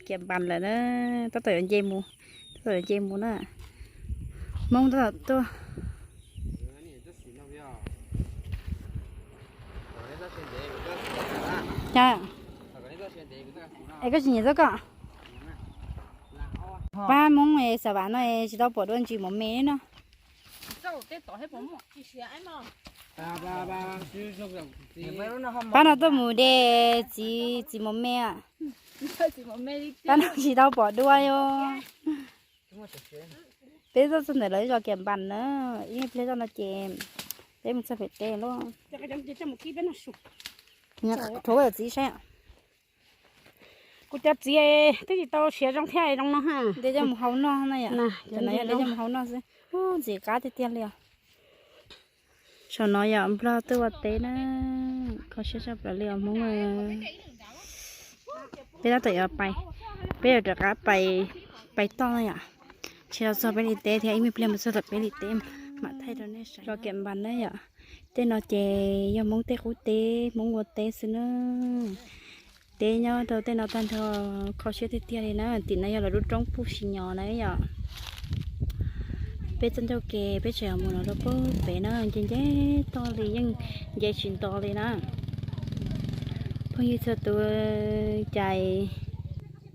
Kiam Npas lawm na, tab tom yuav nce mus, tab tom yuav nce mus na. Hmoob tab tom tuaj. Es koj tsis nyiam txoj koj? Pab Hmoob es Xav Vam no es tsis tau pom dua ntsis mos me no. Pab no tuaj mus de txiv, txiv mos me. Pab no tsis tau pom dua os. Peb tuaj txog ntawm lawv zos Kiam Npas na, ib pliag zoj no ces peb mus txog pem teb lauj. Rhuav txiv saib. Kuv cov txiv twb tsis tau siav zoo thiab zoo no ha. De coj mus hau noj na yom. Cov no yog de coj mus hau noj xwb. Ub, ntxim qab tiag tiag li os. Saum no yog Nplog tuaj ua teb na, kho siab tshaj plaws li os Hmoob. Peb tab tom yuav pais, peb yuav rov qab pais, pais toj na yom. Tsis tau txog peb li teb thiab, ib me pliag mus txog tom peb li teb mam thaij rau nej saib. Zos Kiam Npas na yom, tej no ces yog Hmoob tej qub teb, Hmoob ua teb xwb na. Teb nyob rau tej no tag nrho, kho siab tiag tiag li na. Tim no yog lawv lub roob puj si nyo na yom. Peb txoj ncauj ke peb tseem mus no rau puag pem na, nce nce toj li yeej nce tsis nto li na. Phooj ywg txhua tus, cas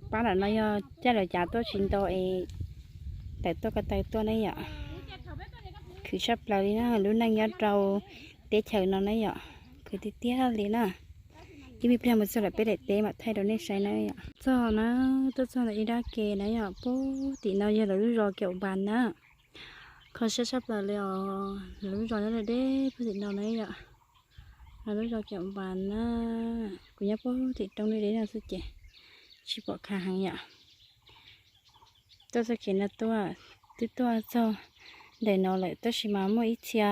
pab ntawm no yog caij lawv cav tuaj tsis nto es tawm tuaj ko taw tuaj na yom. Khwv tshaj plaws li na, lub neej nyob rau teb chaws no na yom, khwv tiag tiag li na. Ib me pliag mus txog lawm peb daim teb mam thaij rau nej saib na yom. Txog na, tuaj txog ntawm ib nrab ke na yom, puag tim no yog lawv lub zos Kiam Npas na. Kho siab tshaj plaws li os, lawv lub zos nyob deb puag tim no na yom. Lawv lub zos Kiam Npas na, kuv nyob puag tim roob deb deb no xwb ces tsis pom khav heev yom. Tuaj txoj kev no tuaj, twb tuaj txog ntawm no lawm tab sis mas muaj ib txhia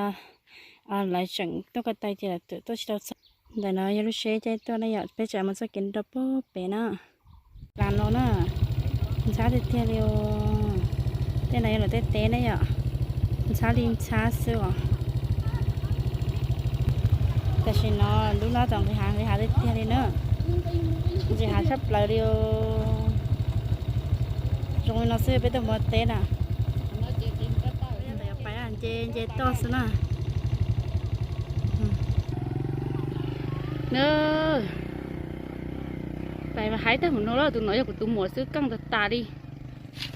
lawv tseem tuaj ko taw ces lawv tuaj tsis tau txog. Ntawm no yog lub tsheb caij tuaj na yom, peb tseem mus txoj kev rau puag pem na. Las no na, ntxhab tiag tiag li os. Tej no yog lawv tej teb na yom, ntxhab li ntxhab xwb os. Tam sim no lub no tseem nqis hav nqis hav tiag tiag li na, nqis hav tshaj plaws li os. Zoo li no xwb peb tuaj mus teb na. Nce nce toj xwb na. Pais mas haib tag mus no lawm, tus no yog kuv tus muam xwb, keej tas tas li.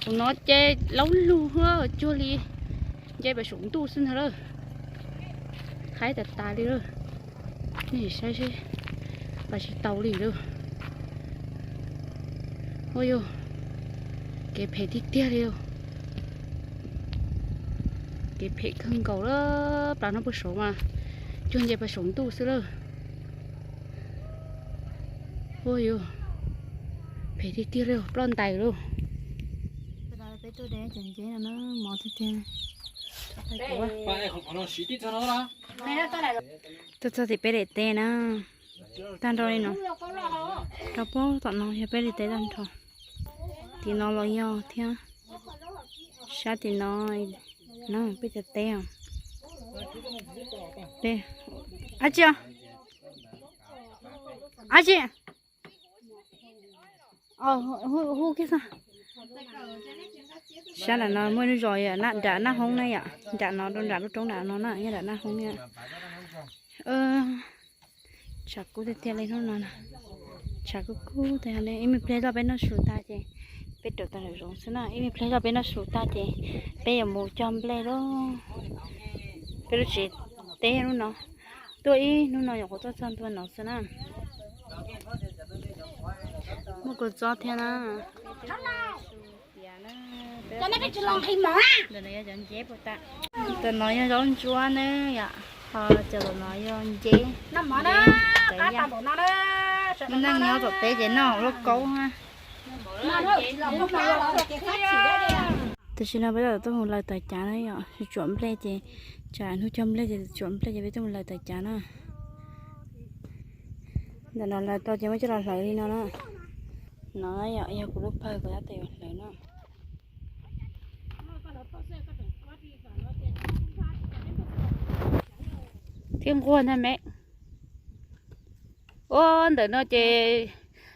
Tus no ces laub lug cuag li nce pem saum ntuj xwb ntag lawm. Haib tas tas li lawm. Nej saib seb, pais tsis tau li lawm. Ua yog kev phem tiag tiag li. Kev phem kawg nkaus lawm, plas no puag saud mas cuag nce pem saum ntuj xwb lawm. Ua yog phem tiag tiag li, ploj ntais lawm. Peb tuaj de cov nceb no na, mov tiag tiag. Tuaj txog tim peb daim teb na, tag nrho li no, rau puag tom no yog peb daim teb tag nrho. Tim no los yog thiab, sab tim no, no peb cov teb os. Ab tsi, ab tsi. Hu kiag xwb. Sab nram no muaj lub zos nram Naj Hoob na yom, nram no rau nram lub roob nram no na, nyob nram Naj Hoob na. Tshav kub tiag tiag li hnub no, tshav kub kub tiag li. Ib me pliag zoj peb noj su tag ces peb rov tawm lawm zoov xwb na. Ib me pliag zoj peb noj su tag ces peb yuav mus cog nplej lauj. Peb lub tsev teb hnub no, tuaj ib hnub no nyuam qhuav tuaj txog ntua no xwb na. Muaj kua txob thiab na. Ntawm no yog cov nceb puas tas. Ntawm no yog zaub ntsuab na yom, ho cov ntawm no yog nceb. Lub neej nyob tom teb ces noj hauv lauj kaub na. Tam sim no peb tuaj mus lawm tawm cav na yom, tsuam nplej ces, tsam hnub cog nplej ces tsuam nplej ces peb tuaj mus lawm tawm cav na. Ntawm no lawv tau ces muab coj los hlawv li no na. No yog kuv lub pawg kuv tab tom yuav hlawv no. Thiab nquag ntag me. Ua ntawm no ces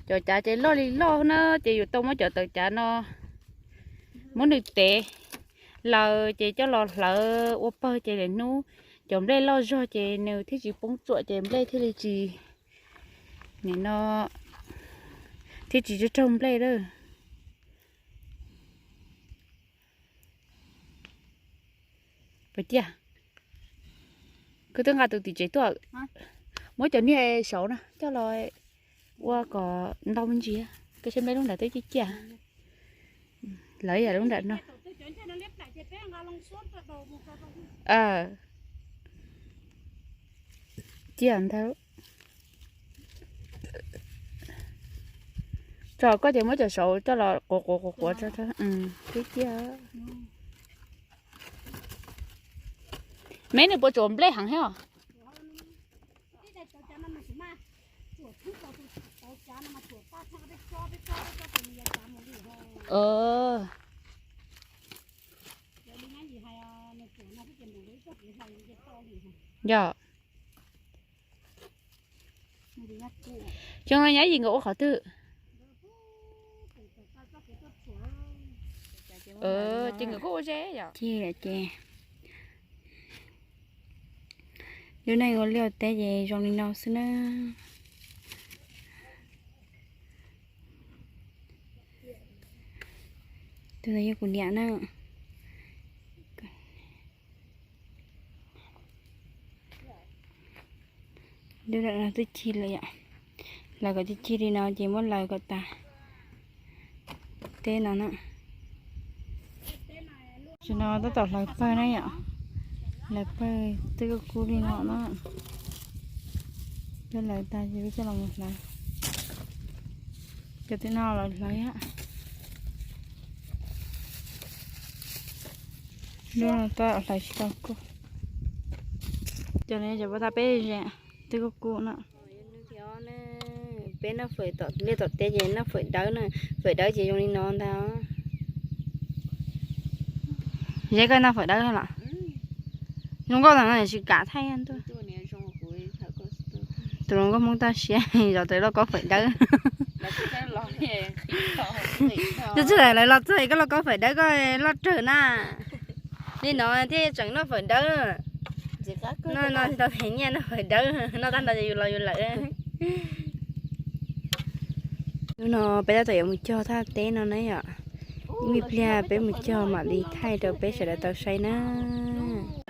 Cov cav ces loj li loj na, ces yus tau muab cov tawv cav no muab nws tev laws ces coj los hlawv ua pawg ces lwm hnub cov nplej loj zog ces nws thiaj tsis poob tsuam ces nplej thiaj li tsis, nim no thiaj tsis raug nplej lawm. Puas ciaj? Koj twb nqa tus tim tsev tuaj. Muab cov niag saud na coj los ua kom ntau me ntsis, koj saib nplej lub nram twb ciaj ciaj. Lawv yam lub nram no. Ciaj ntag. Tso koj ces muab cov saud coj los quav quav quav quav, twb ciaj. Meb nws puas tsuam nplej heev thiab os? Yog. Xyoo no nyab yim nkawd ua qhov twg? Ces nkawd kuj ua ze yom. Ces lub neej ua liaj teb ces zoo li no xwb na. Tus no yog kuv niam na. Lub no twb cig lawm yom. Lawv kom cig cig li no ces muab lawv kom tas teb no na. Tam no tab tom hlawv pawg na yom. Hlawv pawg twb kub kub li no na. Peb hlawv tag ces peb coj los mus hlawv. Cov tim no los hlawv thiab. Lub no tab tom hlawv tsis tau kub. Cov no cov pab tag peb ze twb kub kub no. Peb noj fawm tom liaj tom teb ces noj fawm dawb na. Fawm dawb ces zoo li no ntag. Zeb, koj noj fawm dawb los? Zoo nkauj no tsis kam thaij ntuj. Tus hluas nkauj Hmoob toj siab zov tau lauj kaub fawm dawb. Tsis txog lawv los txog koj lauj kaub fawm dawb koj loj rawg na. Li no thiaj tseem noj fawm dawb. No no tsis tau them nyiaj noj fawm dawb, noj tag nrho ces yus los yus lawm. Hnub no peb tab tom yuav mus cog thaj teb no na yom. Ib me pliag peb mus cog mam li thaij rau peb sawv daws tau saib na.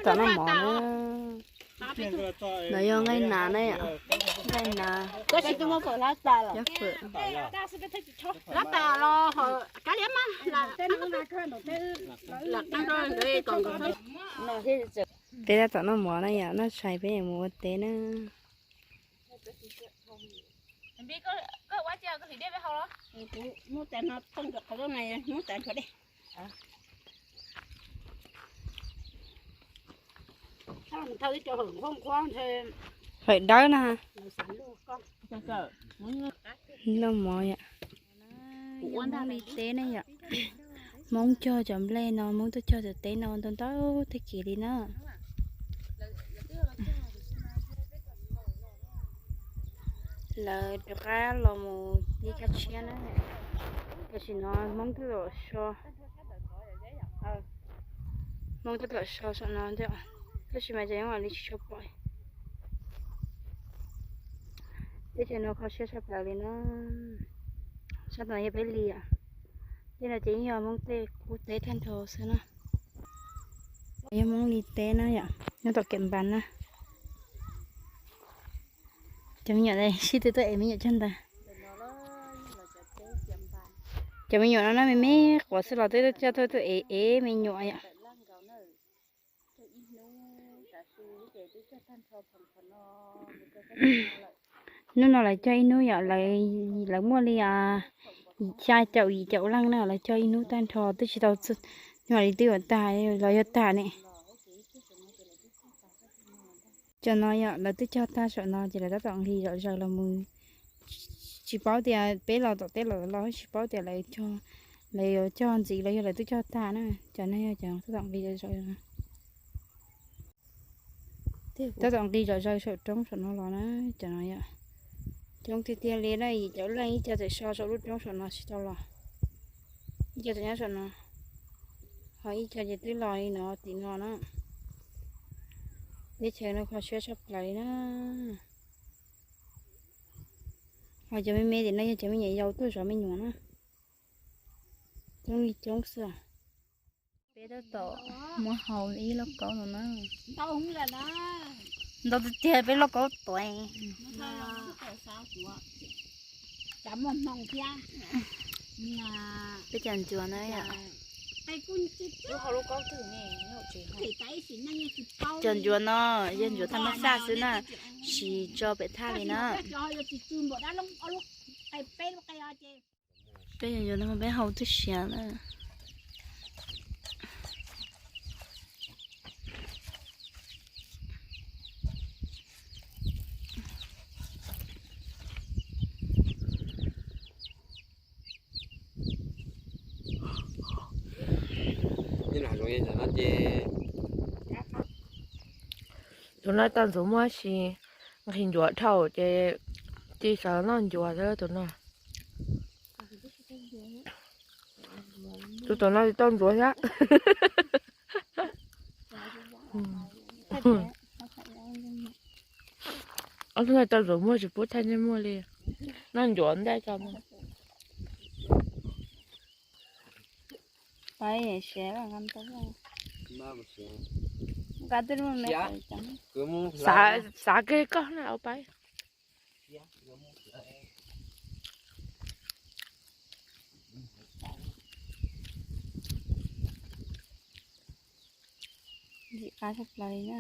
Tom noj mov na. No yog nqaij nas na yom. Nqaij nas. Cov fawm. Peb tab tom noj mov na yom, noj tshais peb yuav mus ua teb na. Fawm dawb na. Noj mov yom. Hmoob li teb ne yom. Hmoob cog cov nplej no, Hmoob tuaj cog cov teb no ntau ntau tag kev li na. Lawv rov qab los mus li kab tshiab na. Tam sim no Hmoob tuaj tom so, Hmoob tuaj tom so saum no thiab, tab sis mas cov Hmoob li tsis tshua pom. Teb chaws no kho siab tshaj plaws li na. Sab tom yog peb li yom. Tej no ces yeej yog Hmoob tej qub teb tag nrho xwb na. Yog Hmoob li teb na yom, nyob tom Kem Npas na. Cov me nyuam sib tw tuaj ev me nyuam cog ntawd. Cov me nyuam no na me me quav xwb los twb coj tuaj tuaj ev ev me nyuam yom. Hnub no lawv cog ib hnub yom, lawv muaj li xya caum yim caum leej na, lawv cog ib hnub tag nrho twb tsis tau, nyuam li twb yuav tag los yog tag ne. Cov no yom, lawv twb cog tag saum no ces lawv tab tom nqis zom zaws los mus. Tsis paub tias peb los tom teb los los tsis paub tias lawv cog, lawv yuav cog ntxiv los yog lawv twb cog tag na. Cov no yog cov tab tom nqis zom zaws. Tab tom nqis zom zaws saum roob saum no los na, cov no yom. Coob tiag tiag li na, yim caum leej ib co txawm so saum lub roob saum no tsis tau los. Ib co txawm nyob saum no, ho ib co ces twb los li no tim no na. Teb chaws no kho siab tshaj plaws li na. Ho cov me me tim no yog cov me nyuam yaus tuaj zov me nyuam na. Coob li coob xwb. Peb tab tom muab hau ib lauj kaub no na. Ntau tiag tiag peb lauj kaub tuav. Peb cov ncuav na yom. Cov ncuav no yog ncuav thaj mab xaj xwb na, tsis tso pem thaj li na. Peb cov ncuav no peb hau twb siav na. Tus no tau ntxuav muag sis nqhis ncuav dhau ces cia xav noj ncuav xwb tus no. Tus tom no tsis tau ntxuav thiab. Ob tug no tau ntxuav muag tsis pub thaij ntsej muag li. Noj ncuav ntaj tso. Xav kiag koj na au pab. Ntxim qab tshaj plaws li na.